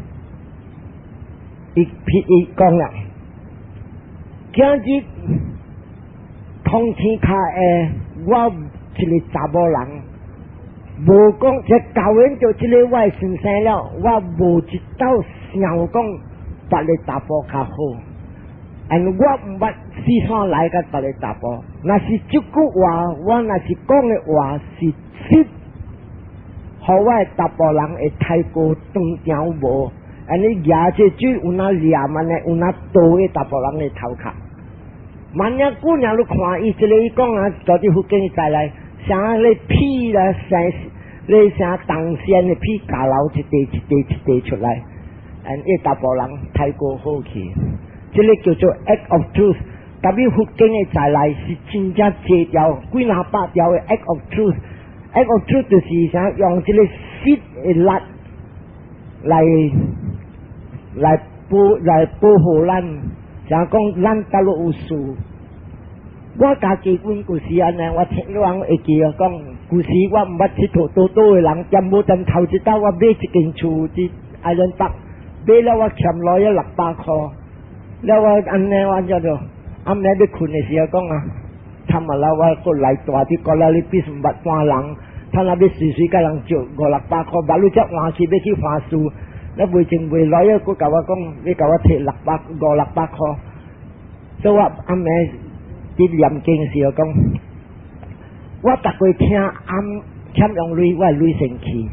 伊伊講啦，今日通天跤下，我一个查某人，無講這教完就這个我的先生了，我無一道想講別个查埔較好。And 我毋捌四山來佮別个查埔，若是這句話，我若是講的話是實，予我的查埔人會太過當場無？按呢舉這水有哪念按呢，有哪倒的查埔人的頭殼。萬一姑娘你看伊這个伊講啊，到底福建再來，啥咧屁啦，啥咧啥銅線的屁，加流一塊一塊一塊出來，and 伊查埔人太過好氣。這个叫做 act of truth，特別佛經的在內是真正濟條幾若百條的 act of truth。act of truth 就是啥用這个實的力來保護咱，像講咱倒落有事。我家己阮舊時按呢，我聽人會記啊講，舊時我毋捌𨑨迌倒倒的人，兼無等頭一道我買一間厝佇 Island Park，買了我欠落了600箍。了我按呢我叫做暗暝欲睏的時候講啊，他媽啦我閣來大佇過來你必毋捌半人，他若欲隨隨共人借五六百箍，捌你才換去欲去還事，你袂前袂來啊，閣共我講欲共我提六百五六百箍，所以我暗暝佇念經時候講，我逐過聽暗欠用鐳，我鐳先去。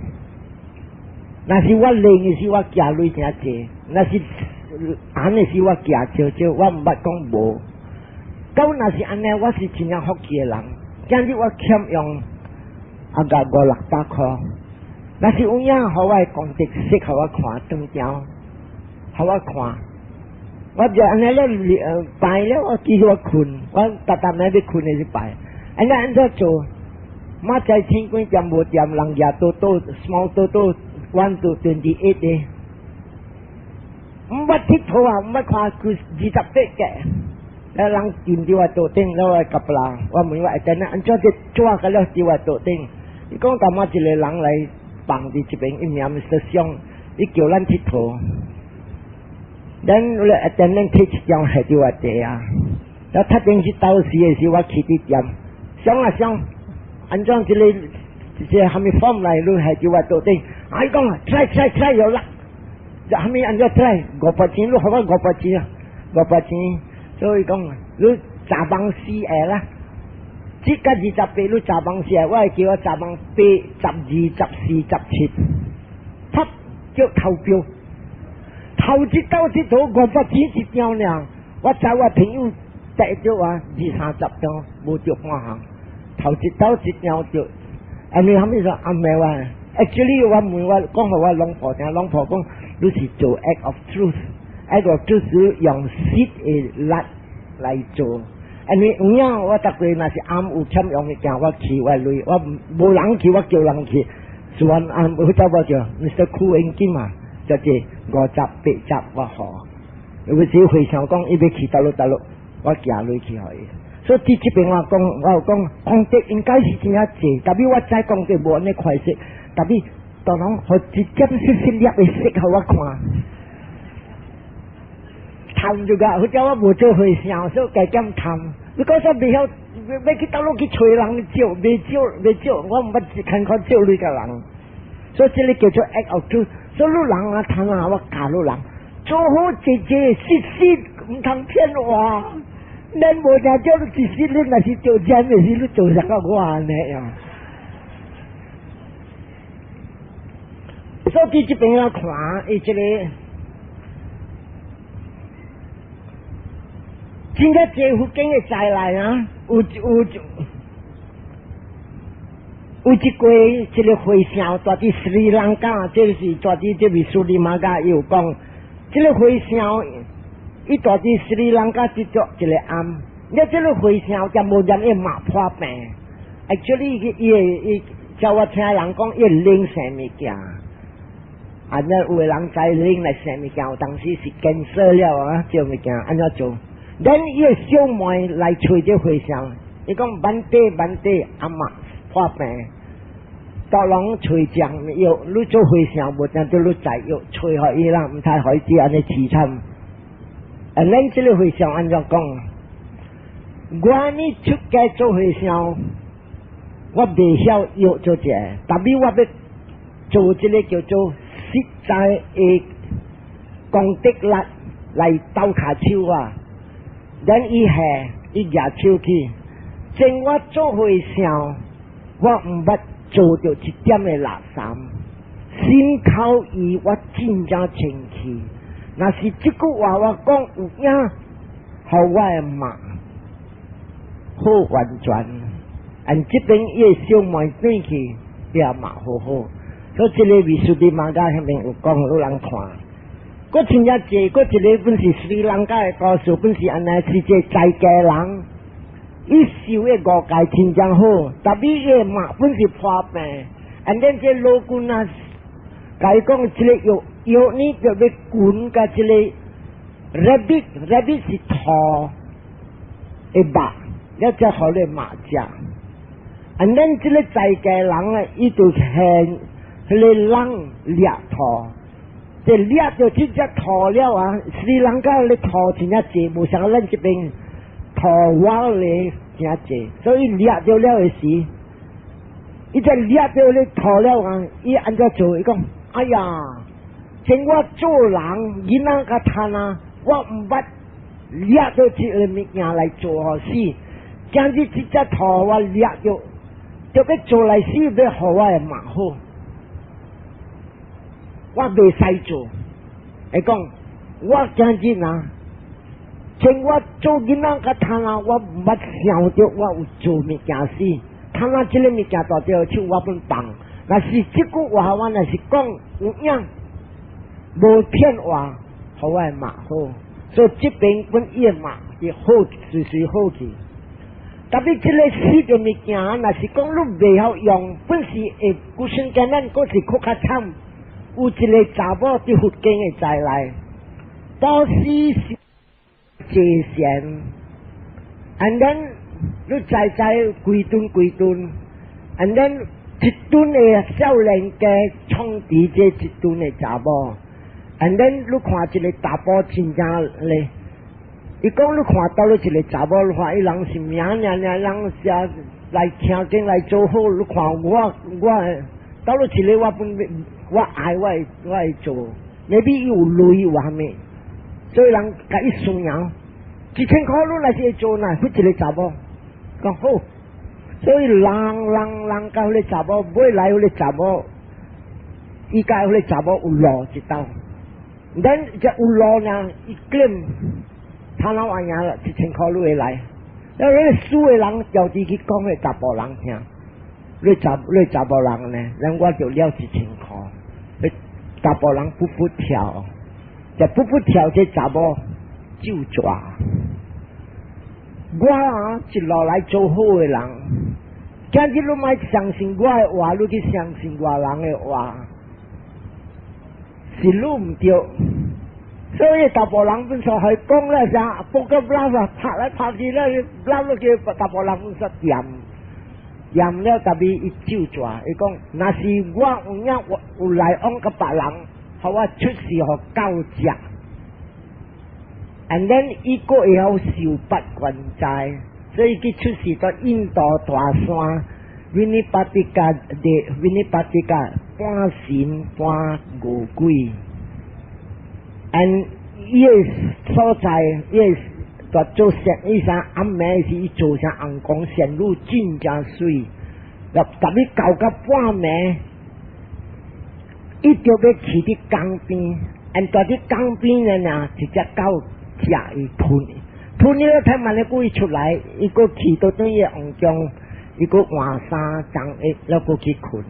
若是我練的時，我寄鐳誠濟；若是按的時，我寄少少，我毋捌講無。到若是按呢，我是真正福氣的人。今日我欠用啊個五六百箍，若是有影，予我的功德色，予我看當場，予我看。我就按呢了拜了，我記我睏，我逐逐暝欲睏的時拜。按呢按怎做？明仔天幾點無點，人舉倒倒 small 倒倒 1 to 28 的。毋捌𨑨迌啊，毋捌看佢28個，了人進佇我桌頂，了我夾啦，我問我會等按怎這紙個了佇我桌頂？伊講淡仔一個人來放佇這邊，伊名 Mr. 尚，伊叫咱𨑨迌。咱咧等咱摕一張下佇我地啊，了讀頂是到時的時，我去佇店，想啊想，按怎這個這個蝦米 form 來，你下佇我桌頂，啊伊講 try try try 有啦。蝦米按怎 try 500錢，你予我五百錢啊，五百錢，所以講你十萬四個啦，這個28你十萬四個，我會叫我十萬八、12、14、17，啪叫投標，頭一到這頭500錢一張爾，我知我朋友得著啊二三十張，無著半項，頭一到一張就，按呢蝦米說阿妹話，actually 我問我講予我老婆聽，老婆講。你是做 act of truth，act of truth 是用實的力來做。因為有影我逐過若是暗有欠用物件，我去我鐳，我無人去，我叫人去。是按按去走我叫 Mr. 庫恩金嘛，就是5080我予。有時回想講，伊欲去佗落佗落，我寄鐳去予伊。所以佇這邊我講，我有講功德應該是真正濟，特別我知功德無按呢快速，特別當攏予一點細細粒的色予我看，貪就個，好似我無做和尚，所以加減貪。你講說袂曉，欲去佗落去揣人借，袂借袂借，我毋捌牽看借鐳共人。所以這个叫做 act of truth。所以你人啊貪啊，我教你人做好濟濟實實，毋通騙我。咱無聽叫你一時，你若是做真的是你做啥個我按呢啊？所以這邊我看伊這個真正濟佛經的災難啊，有一過這個和尚住佇斯里蘭卡，這是住佇這位蘇里瑪伽伊有講，這個和尚伊住佇斯里蘭卡執著一個庵，了這個和尚就無染伊嘛破病，actually 伊伊照我聽人講，伊靈性物件。啊！那有的人知靈來生物件，有當時是 cancer 了啊，這物件按怎做？咱伊个小妹來揣這和尚，伊講 Bhante Bhante 阿嬤破病，逐攏揣醬藥，你做和尚無定著你載藥揣予伊啦，毋通予伊按呢淒慘。啊，咱這个和尚按怎講？我呢出家做和尚，我袂曉藥做這，但是我欲做這个叫做實在的功德力來鬥跤手啊！咱伊下伊舉手去，前我做和尚，我毋捌做著一點的垃圾，心口意我真正清氣。若是這句話我講有影，予我的目好完全。按這邊伊的小妹轉去，也嘛好好。所以這个 Visuddhimagga 遐邊有講，予人看。閣真正濟，閣一個本是斯里蘭卡的故事，本是按呢，是一个在家人，伊修的五戒真正好，但是伊的目本是破病，and then 這老君啊，共伊講這个藥藥呢，就欲滾佮這个 rabbit，rabbit 是兔的肉，了才予你目食。And then 這个在家人啊，伊就現彼个人掠兔。這掠著這隻兔了啊！斯里蘭卡咧兔真正濟，無像咱這邊兔蛙咧真濟，所以掠著了的時，伊這掠著咧兔了啊！伊按怎做？伊講：哎呀，前我做人囡仔較貪啊，我毋捌掠著這个物件來做予死。今日這隻兔我掠著，就欲做來死，欲予我的目好。我袂使做，伊講我今日啊，前我做囡仔較貪啊，我毋捌想著我有做物件死，貪啊這个物件大著手我本放。若是這句話，我若是講有影，無騙話，予我的目好。所以這邊本伊的目是好，隨隨好去。特別這个死的物件，若是講你袂曉用，本是會孤身艱難，閣是閣較慘。有一个查某佇佛經的在內，布施是濟善，and then 你知知幾噸幾噸，and then 一噸的少年家創佇這一噸的查某，and then 你看一个查埔真正咧，伊講你看到了一个查某，你看伊人是名爾爾，人是來聽經來做好，你看我我到了一个我本我愛我會我會做，maybe 伊有鐳有啥物，所以人共伊宣揚，1000箍你若是會做呢，彼一个查某講好，所以人人人佮彼个查某，尾來彼个查某，伊佮彼个查某有路一道，咱這有路呢，伊 claim 他老話贏了，1000箍你會來，那個輸的人就佇去講予查埔人聽，你查埔人呢，咱我就了1000箍，彼查埔人噗噗跳，就噗噗跳這查某咒詛。我啊一路來做好的人，今日你莫相信我的話，你去相信外人的話，是你毋對。所以查埔人本說係講咧啥，不過拉啊拍來拍去咧，拉落去查埔人本說掂掂了，特別伊咒詛，伊講若是我有影有來往佮別人，予我出世予狗食。And then 伊閣會曉受八關齋，所以佢出世到印度大山，Vinipatika 的 Vinipatika 半神半餓鬼。And 伊个所在，伊个做仙，伊啥暗暝時伊做啥紅光仙女真正媠，特別搞到半暝，伊就欲去佇江邊，and 佇佇江邊呢，呢一隻狗食伊吞，吞了太慢咧，故伊出來，伊閣去到轉伊王宮，伊閣換衫裝衣，了閣去睏。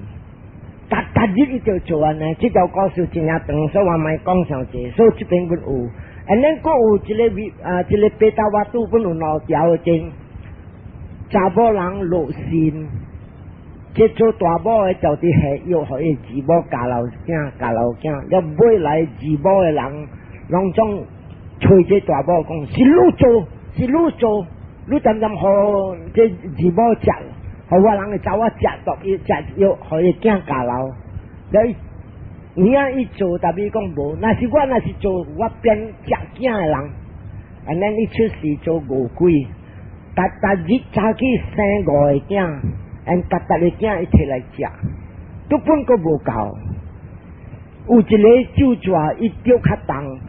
逐逐日伊就做按呢，這條故事真正長，所以我莫講傷濟，所以這邊本有，and then 閣有一个啊，這个白頭瓦拄本有兩條的經，查某人落身，這做大某的就佇下藥，予伊二某教老囝，教老囝，了尾來二某的人，攏總揣這大某講是你做，是你做，你恬恬予這二某食，予我人會走我食毒，伊食藥，予伊囝教老。了伊有影伊做，但伊講無。若是我若是做，我變食囝的人。and then 伊出世做餓鬼，逐逐日早起生五個囝， and 共逐个囝伊提來食，都本閣無夠。有一个咒詛伊著較重，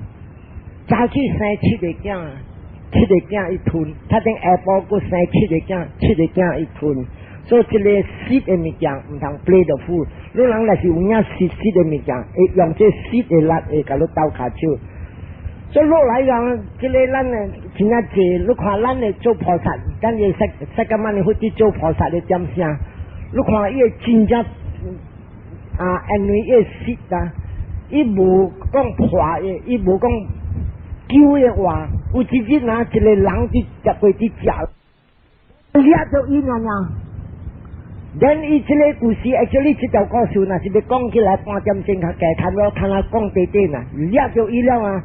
早起生七个囝，七個囝伊吞，他等下晡閣生七個囝，七個囝伊吞。所以這个死的物件毋通 play the fool。你人若是有影識死的物件，會用這死的力會共你鬥跤手。所以落來講，這个咱呢真正濟，你看咱的做菩薩，咱的釋釋迦牟尼佛佇做菩薩的點聲，你看伊會真正啊，因為伊會識啊，伊無講破的，伊無講求的話。有一日啊，一個人佇食過佇食，掠著伊爾爾。then 伊這个故事，actually 這條故事若是欲講起來半點鐘較加，差不多看下講短短啦，掠著伊了啊，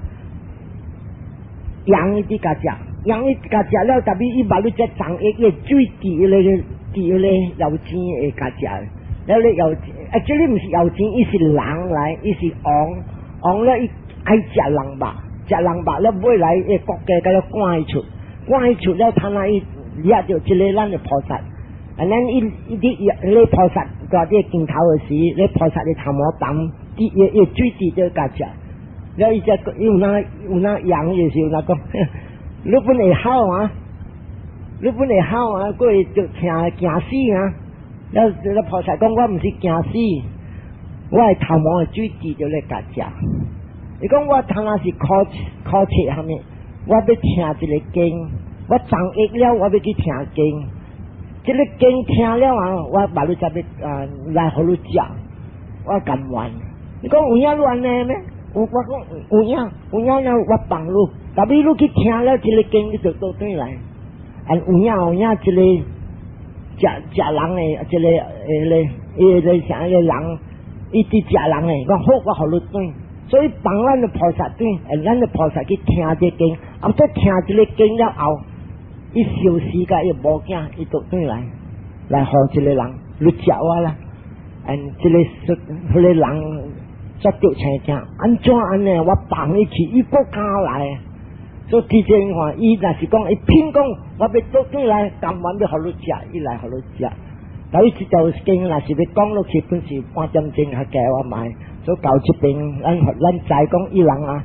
養伊佇共食，養伊共食了，特別伊目你只長伊伊水滴咧滴咧有錢會共食，了咧有錢，actually 毋是有錢，伊是人來，伊是王，王了伊愛食人肉，食人肉了尾來伊國家共伊趕伊出，趕伊出了，他那伊掠著這个咱的菩薩。啊，咱伊伊佇咧菩薩蹛佇鏡頭的時，咧菩薩的頭毛澹，伊伊水滴就共食。了伊只有哪有哪養的時候，若講，你本會好啊，你本會好啊，閣會著聽驚死啊！了了菩薩講，我毋是驚死，我的頭毛的水滴就咧共食。伊講我通若是考考冊啥物，我欲聽一个經，我長益了，我欲去聽經。這个經聽了啊，我目你才欲啊來予你食，我甘願。你講有影你按呢咩？有我講有影有影了，我放你。特別你去聽了這个經，你就倒轉來。啊有影有影，這个食食人的，這个誒咧，伊個啥個人，伊佇食人的，講好，我予你轉。所以放咱的菩薩轉，咱的菩薩去聽這經，啊，再聽這个經了後，伊消死共伊某囝，伊就轉來，來予這个人，你食我啦。嗯，這个說，彼个人煞著青聽，按怎按呢？我放伊去，伊閣敢來。所以天看，伊若是講，伊偏講，我欲倒轉來，甘願欲予你食，伊來予你食。但伊這條經若是欲講落去，本是半點鐘較加我買。所以到這邊，咱咱知講伊人啊，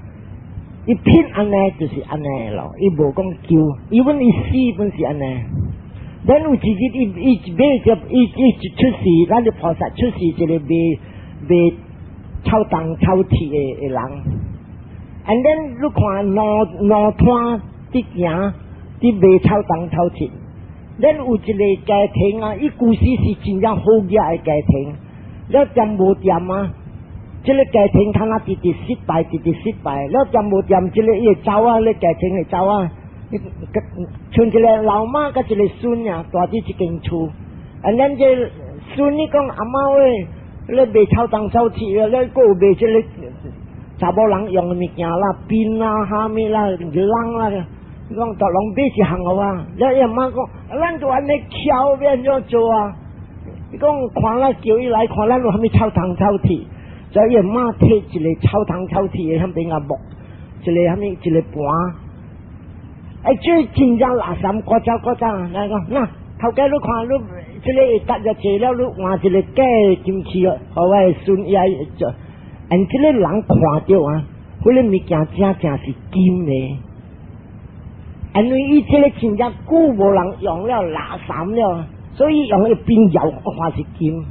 伊偏按呢就是按呢咯，伊無講求，伊阮伊死本是按呢。咱有一日伊伊買著伊伊一出世，咱的菩薩出世一個賣賣臭銅臭鐵的的人。And then 你看路路攤佇行，佇賣臭銅臭鐵。咱有一个家庭啊，伊舊時是真正好額的家庭，了掂無掂啊？這个家庭他那直直失敗，直直失敗，了掂無掂？這个伊个查某仔咧家庭的查某仔，像一个老媽佮一个孫啊，蹛佇一間厝。啊，咱這孫女講阿媽喂，你賣臭銅臭鐵啊，你閣有賣這个查某人用的物件啦，鞭啦、蝦米啦、啷啦，講逐攏買一項予我。了伊阿媽講，咱就按呢巧，欲按怎做啊？伊講看咱叫伊來看咱有啥物臭銅臭鐵，所以伊阿媽提一个臭銅臭鐵的遐邊啊木，一个啥物一个盤。哎，這真正垃圾，古早古早，來講，那頭家你看你，這个會值遮濟了，你換一个假的金器，予我的孫伊愛做。and 這个人看著啊，彼个物件真正是金的。因為伊這个真正久無人用了，垃圾了，所以用伊變搖看是金。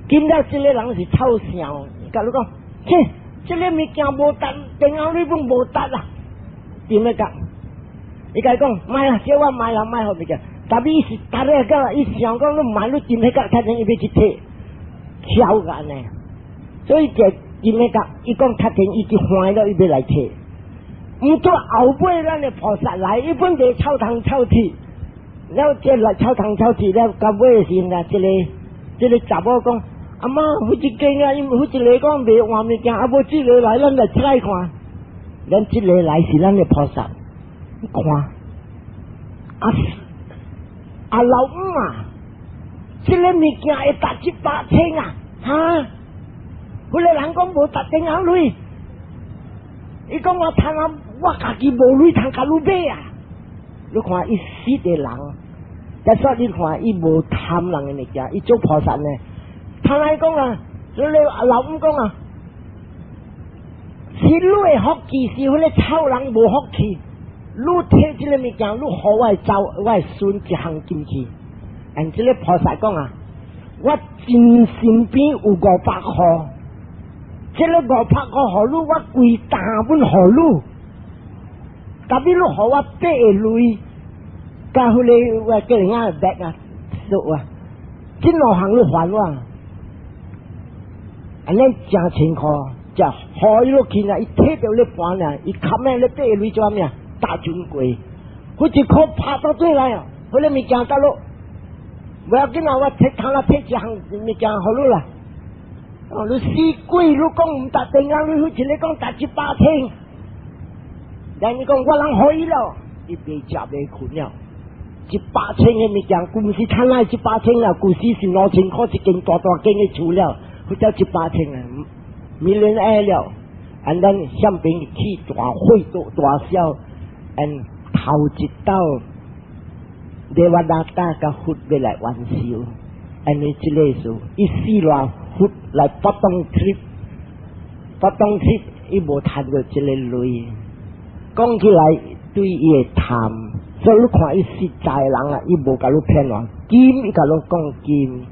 金了，這个人是臭笑，共你講，切，這个物件無值，電話你攏無值啦，點咧講？伊共伊講，賣啦，叫我賣啦，賣予物件。但伊是逐个講，伊想講你賣你金彼個，較陣伊欲去提，巧個按呢。所以這金彼個，伊講較陣伊去歡了，伊欲來提。毋過後尾咱的菩薩來，伊本地臭銅臭鐵，了這來臭銅臭鐵了，到尾時啊，這个這个查某講，阿媽，有一間啊，因有一个講賣換物件，啊無這个來，咱來猜看。咱這个來是咱的菩薩，你看，啊啊老母啊，這个物件會值一百千啊，哈？彼个人講無值電仔鐳，伊講我趁啊，我家己無鐳通共你買啊！你看伊死的人，但所以你看，伊無貪人的物件，伊做菩薩呢。他來講啊，所以老母講啊，是你的福氣，是彼個臭人無福氣。你摕這个物件，你予我的走，我的孫一項進去。And 這个菩薩講啊，我真身邊有五百箍，這个五百箍予你，我規擔本予你。特別你予我八个鐳，佮彼个我叫人家白啊，數啊，這兩項你還我，按呢誠清楚，就予伊落去啊！伊摕著咧盤啊，伊冚咩咧八個鐳做咩啊？搭船過，彼一箍拍到對來啊！彼个物件得落，無要緊啊！我摕通啦，摕一項物件予你啦。哦，你死鬼！你講毋值定啊！你一个講值一百千，但你講我人予伊了，伊袂食袂睏了。一百千的物件，舊時趁來一百千啊，舊時是2000箍一間大大間的厝了，彼才一百千啊，millionaire 了。And then 向邊起大火大燒，and 頭一道 Devadatta 佮佛欲來援手，因為這个事，伊死賴佛來發動 trip，發動 trip，伊無趁著這个鐳，講起來對伊會貪。所以你看伊實在人啊，伊無共你騙人，金伊共你講金，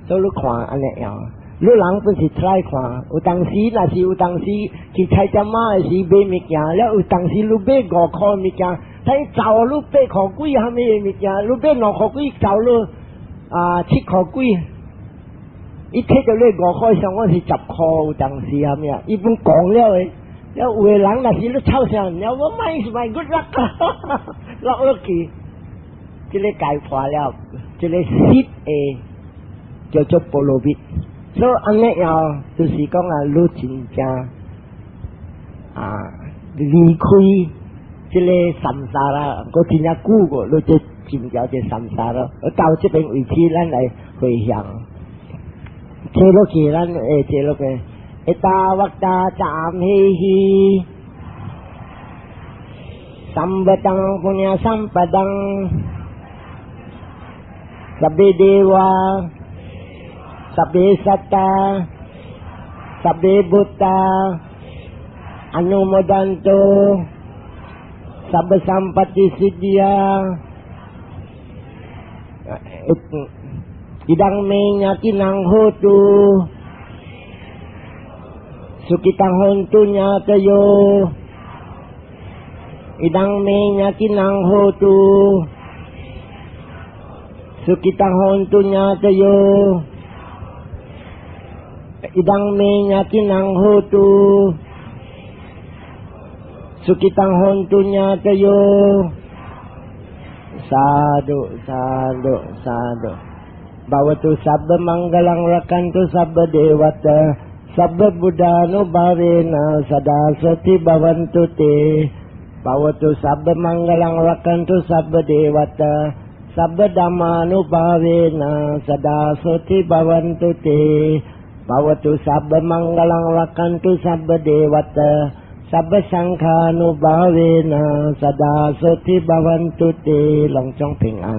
所以你看按呢樣。你人本是出來看，有當時若是有當時去菜店仔的時買物件，了有當時你買五箍物件，他走你八箍幾啥物的物件，你買兩箍幾走你啊七箍幾，伊摕著你五箍上我是十箍，有當時啥物啊，伊本講了的。了有的人若是你臭啥，了我買是買 good luck，落落去，這个解破了，這个實的叫做波羅蜜。所以按呢樣就是講啊，你真正啊離開這个 samsara，我真正久過，你這真正這 samsara，到這邊為止，咱來回向，坐落去，咱會坐落去。Ettavata ca amhehi sambhatang punya sampadang sabbe dewa sabbe satta sabbe bhuta anumodantu sabba sampatti siddhiya idang me ñātinang hotu sukhitang hontu ñātayo idang me ñātinang hotu sukhitang hontu ñātayo idang me ñātinang hotu sukhitang hontu ñātayo sādhu sādhu sādhu bhavatu sabba mangalang rakkhantu sabba devata sabba buddhānubhāvena sadā soti bhavantu te bhavatu sabba mangalang rakkhantu sabba devata sabba dhammānubhāvena sadā soti bhavantu te bhavatu sabba mangalang rakkhantu sabba devata sabba sanghānubhāvena sadā soti bhavantu te 攏總平安。